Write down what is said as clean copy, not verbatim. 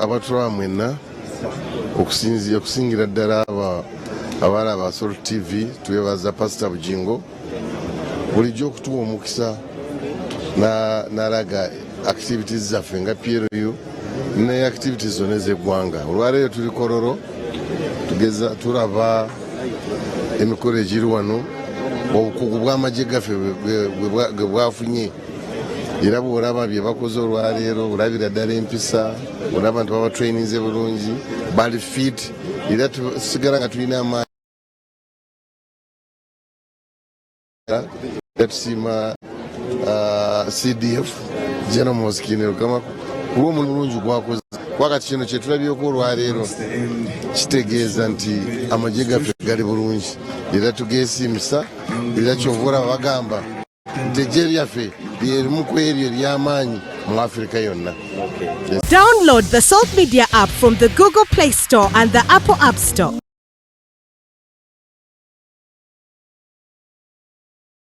Abatulaba mwenna, okusingira ddala abalaba Salt TV, twebaza Pasita Bugingo bulijjo okutuwa omukisa n'alaga activities zaffe nga PLU ne activities zonna ez'eggwanga. Olwaleero tuli Kololo, tugeza tulaba emikolo egiri wano, obukugu bw'amagye gaffe bwe bwafunye, era bw'olaba bye bakoze olwaleero, olabira ddala empisa, olaba nti babatraininze bulungi, bali fit, era tusigala nga tulina amaanyi. Era tusiima CDF General Muhoozi Kainerugaba kulw'omulimu mulungi gwakoze, kuba kati kino kyetulabyeko olwaleero kitegeeza nti amagye gaffe gali bulungi, era tugeesiimisa. Era kyova olaba bagamba nti eggye lyaffe lyerimu ku eryo ery'amaanyi mu Afirika yonna. Download the Salt Media app from the Google Play Store and the Apple App Store.